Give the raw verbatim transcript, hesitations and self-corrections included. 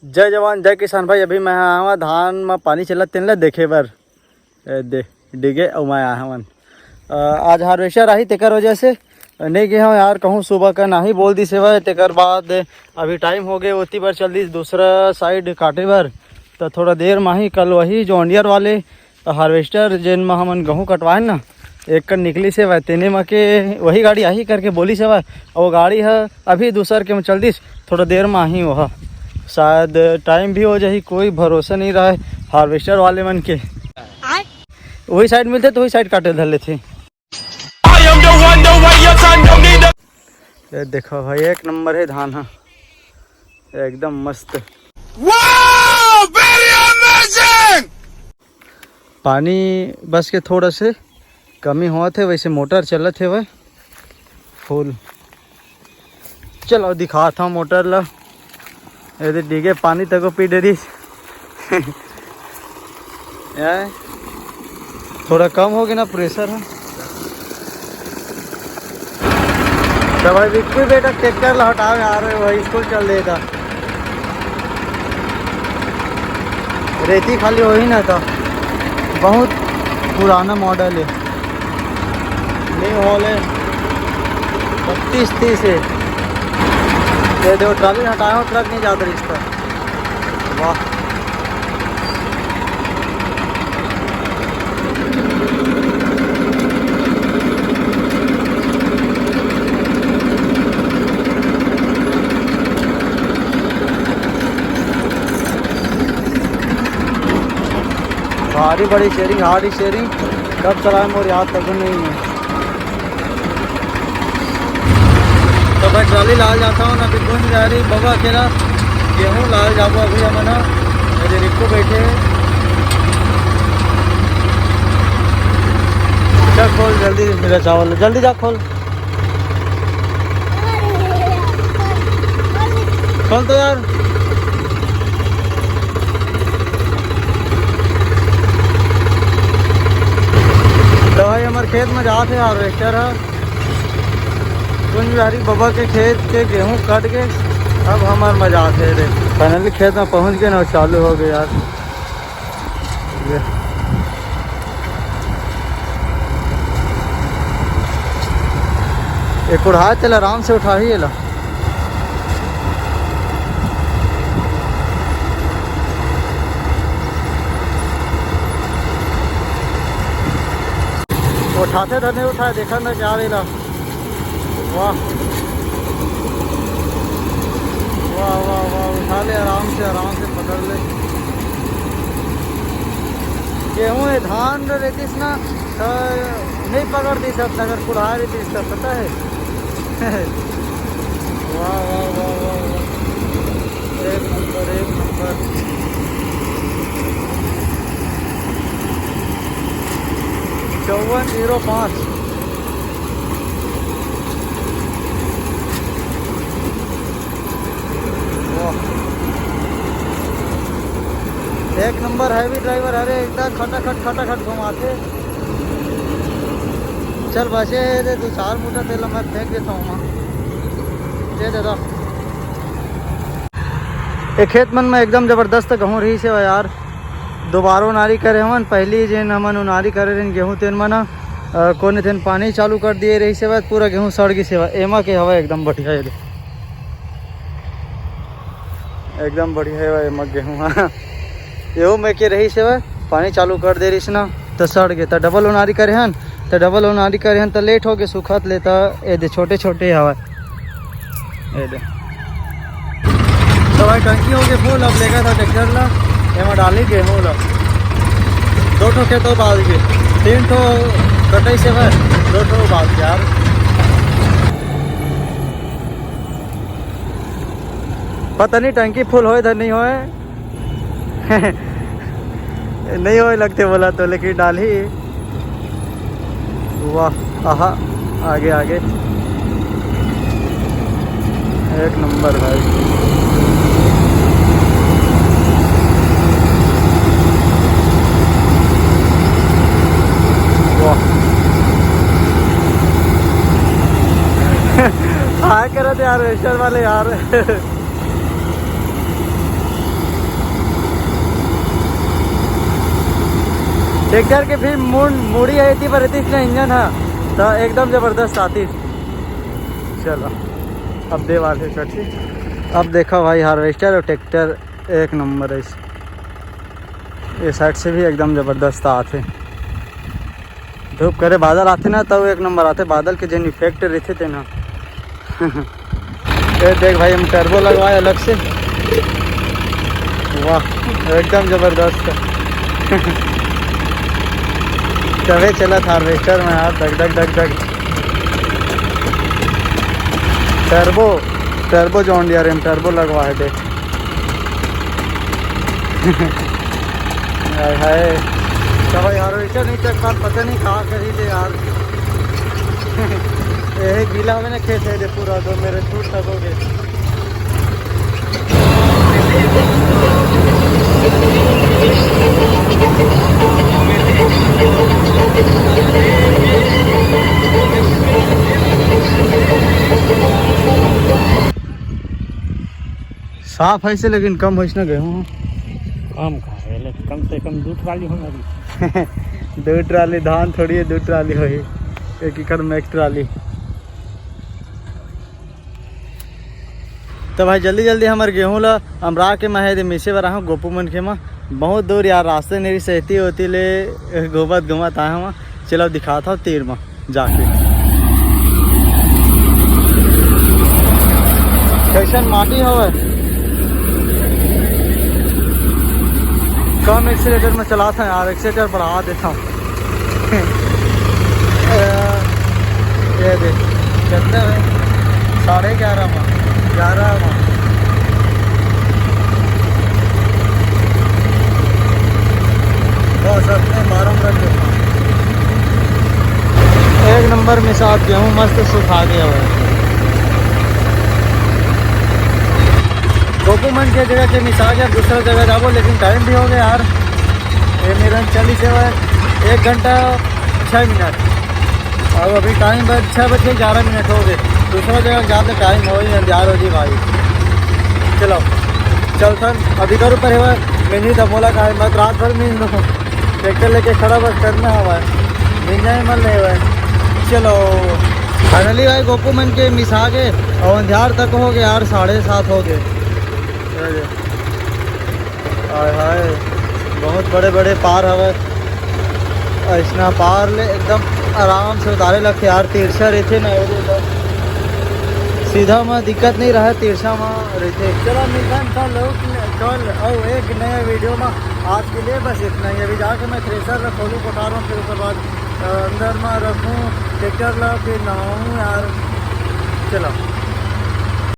जय जवान, जय किसान भाई। अभी मैं आया हूँ धान में पानी चलत तेन ला देखे बर। ए, दे, डिगे अउ मैं आया हूँ। अ, आज हार्वेस्टर आही, तेकर वजह से नहीं गए हूँ यार। कहूँ सुबह का नाही बोल दिस हवय, तेकर बाद अभी टाइम हो गए, ओती बर चल दिस दूसरा साइड काटे बर। तो थोड़ा देर में ही कल वही जॉन डियर वाले हार्वेस्टर, जेन म हमन गहूँ कटवाए ना, एक कन निकलिस हवय, तेने म के वही गाड़ी आही करके बोलिस हवय। अउ वो गाड़ी ह अभी दूसर के म चल दिस, थोड़ा देर म आही। वह शायद टाइम भी हो जाही, कोई भरोसा नहीं रहा है हार्वेस्टर वाले मन के। वही साइड मिलते तो वही साइड काटे धर लेते। ये देखो भाई, एक नंबर है धान ह, एकदम मस्त। Wow, very amazing! पानी बस के थोड़ा से कमी होवत हे, वैसे मोटर चलत हे वह फुल। चलो दिखात हूँ मोटर ला। ये दे डिगे पानी तको पी डरिस। यार, थोड़ा कम हो गया ना प्रेशर है। तो भाई बिक्कू बेटा ट्रैक्टर ला हटावे आ रहे, वही स्कूल चल देता। रेती खाली वही ना था, बहुत पुराना मॉडल है। न्यू हॉलैंड बत्तीस तीस है। ये देखो ट्राली हटाया हूँ, ट्रक नहीं जाता इसका। वाह। भारी बड़ी शेयरिंग, हार्ड शेयरिंग, कब चलाए मोर याद तक नहीं है। तो भाई ट्राली लाल जाता हूँ ना, बिल्कुल नहीं जा रही। बाबा अकेला गेहूँ लाल जाबो अभी हमन ह। मेरे रिक्को बैठे हैं। चल खोल जल्दी, मेरा चावल जल्दी जा खोल। खोल तो यार। तो भाई हमारे खेत में जाते हार्वेस्टर है। कुंज बिहारी बाबा के खेत के गेहूं कट के अब हमार मजा आथे रे। फाइनली खेत में पहुंच गए ना, चालू हो गए यार। ये, ये कुढ़ा चल आराम से उठा ही एला। उठाते तो नहीं उठाए, देखा ना क्या वेला। वाह वाह वाह वाह, उठा ले आराम से, आराम से पकड़ ले। गेहूं है, धान रहतीस ना तो नहीं पकड़ दी सब, अगर कुढ़ा रहतीस तब पता है। वाह वाह वाह वाह वाह, एक नंबर एक नंबर। चौवन जीरो पाँच। वाह। एक नंबर heavy driver, अरे एकदम खटाखट खटाखट घुमाते। चल बचे हे दे दू चार मूठा तेल मैं फेंक देता हूँ। दे दे दो। ये खेत मन में एकदम जबरदस्त गहूँ रही से यार। दोबारा उनारी करे हमन, पहली जेन हमन उनारी करे रहेन गेहूँ तेन मन ह, अ, कोने तेन पानी चालू कर दिए रही से, पूरा गेहूँ सड़ गई से। एमा के हवा एकदम बढ़िया है, एकदम बढ़िया है एमा गेहूँ ह। एहू में के रही से पानी चालू कर दे रहीस ना, तो सड़ गए। तो डबल उनारी करे हन, तो डबल उनारी करे हन, तो लेट हो गए सुखत ले। तो ये दे छोटे छोटे हवा, ये दे। तो भाई टंकी हो गई फुल, अब लेगा था ट्रैक्टर ला, एमा डाली गेहूँ ला। दो ठो खेत बाल के, तीन ठो कटाई से बस, दो ठो बाल के यार। पता नहीं टंकी फुल होए धर नहीं होए। नहीं होए लगते बोला तो, लेकिन डाली। वाह, आहा, आगे, आगे। एक नंबर भाई। वाह। हाय करा दे यार, वेस्टर्न वाले यार। ट्रैक्टर के फिर मुड़ मुड़ी है इतनी पर इतनी इंजन है तो एकदम जबरदस्त आती। चलो अब दे वाले सच्ची। अब देखा भाई हार्वेस्टर और ट्रैक्टर एक नंबर है। ये साइड से भी एकदम जबरदस्त आते। धूप करे बादल आते ना तब एक नंबर आते। बादल के जेन इफेक्ट रहते थे ना। ये देख भाई हम टर्बो लगवाए अलग से। वाह एकदम जबरदस्त। तबे चला था हार्वेस्टर में यार धक धक धक धक। टर्बो टर्बो जॉन डियर में टर्बो लगवा है देख। हाय हाय। तो भाई हार्वेस्टर नहीं चक पात पता नहीं कहाँ करी थे यार। यही गीला में ना खेत है दे पूरा दो मेरे सूट तक हो गए। साफ है से लेकिन कम होइस ना गेहूं। कम कहाँ है ले, कम से कम दो ट्राली होना भी। दो ट्राली धान थोड़ी है दो ट्राली होही। एक एकड़ में एक ट्राली। तो भाई जल्दी जल्दी हमारे गेहूं ला अमरा के मैं दे मिसे बर आहूं गोपू मन के मा। बहुत दूर यार रास्ते नहीं सहती होती ले घूमत घूमत आए हम। चलो दिखाता हूँ तीर मा जाके कैसन माटी हवय। कम एक्सीटर में चलाता है यार एक्सीटर बढ़ा देता हूँ। ये देख कितना है साढ़े ग्यारह में ग्यारह में। बस अपने बारह में रख देता हूँ। एक नंबर में साथ गेहूँ मस्त सुखा गया हुआ है। गोपू मन के जगह के मिसा गया दूसरा जगह जाबो लेकिन टाइम भी हो गया यार। ये मेरा चली से एक घंटा छः मिनट। अब अभी टाइम बस छः बज के ग्यारह मिनट हो गए। दूसरा जगह जाते टाइम हो ही अंधियार हो जी भाई। चलो चल सर अभी कर ऊपर है। मैं नहीं दबोला का मत रात भर में ट्रैक्टर लेके खड़ा बस करना हवा है। मिल जाए मन नहीं हुआ है। चलो फाइनली भाई गोपू मन के मिसा गए और अंधियार तक हो गए यार साढ़े सात हो गए। हाय हाय बहुत बड़े बड़े पार हवे। ऐसना पार ले एकदम आराम से उतारे लगथे यार। तिरछा रहिथे ना एदे तो सीधा में दिक्कत नहीं रहे तिरछा में रहिथे। चलो मिलथन कल कल और एक नए वीडियो में। आज के लिए बस इतना ही। अभी जाके मैं थ्रेसर ला खोलूँ कोठार में फिर उसके बाद अंदर में रखूँ ट्रैक्टर ला फिर नहाऊँ यार। चलो।